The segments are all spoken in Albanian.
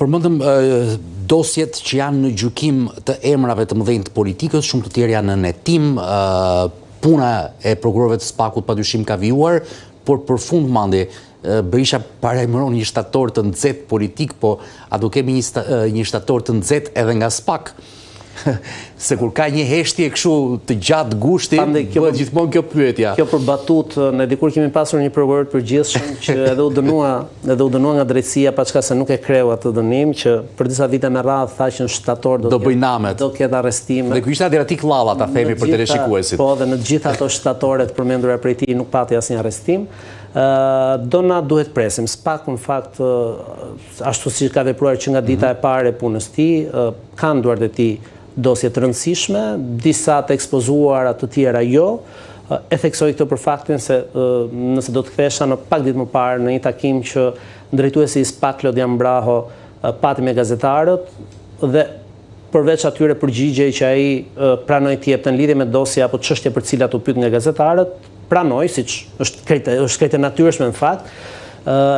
Përmendëm dosjet që janë në gjykim të emrave të mëdhenj të politikës, shumë të tjerë janë në hetim, puna e prokurorëve të SPAK-ut padyshim ka vijuar, por për fund Mandi, Berisha paralajmëron një shtator të nxehtë politik, po a do kemi një, një shtator të nxehtë edhe nga SPAK? Se kur ka një heshtje kështu të gjatë gushti, bëhet gjithmonë kjo pyetja. Kjo për batutë, ne dikur kemi pasur një prokuror të përgjithshëm që edhe u dënua, edhe u dënua nga drejtësia, paçka se nuk e kreu atë dënim, që për disa vite me radhë tha që në shtator do do bëjë namet. Do ketë arrestime. Dhe ky ishte Adriatik Llalla, ta themi për teleshikuesit. Po, dhe në të gjitha ato shtatore të përmendura prej tij nuk pati asnjë arrestim. Do na duhet presim. SPAK-u në fakt ashtu si ka vepruar që nga dita e parë e punës tij, ka në duart e tij dosje të rëndësishme, disa të ekspozuara, të tjera jo. E theksoj këtë për faktin se nëse do të kthehesha në pak ditë më parë në një takim që drejtuesi i SPAK Klodian Braho pati me gazetarët dhe përveç atyre përgjigjej që ai pranoi të jepte në lidhje me dosje apo çështje për të cilat u pyet nga gazetarët, pranoi, siç është krejt është krejt e natyrshme në fakt,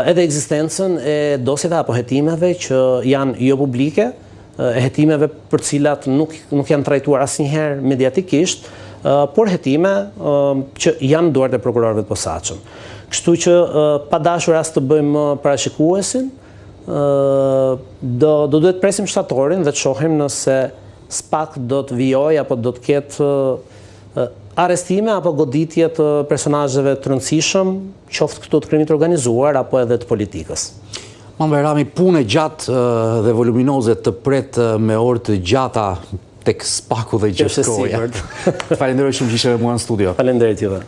edhe ekzistencën e dosjeve apo hetimeve që janë jo publike, e hetimeve për të cilat nuk nuk janë trajtuar asnjëherë mediatikisht, por hetime që janë në duart e prokurorëve të posaçëm. Kështu që pa dashur as të bëjmë parashikuesin, do do duhet presim shtatorin dhe të shohim nëse SPAK do të vijojë apo do të ketë arrestime apo goditje të personazheve të rëndësishëm, qoftë këtu të krimit të organizuar apo edhe të politikës. Man Bajrami, punë e gjatë dhe voluminoze të pret me orë të gjata tek SPAK-u dhe GJKKO-ja. Të falenderoj shumë që ishe me mua në studio. Faleminderit juve.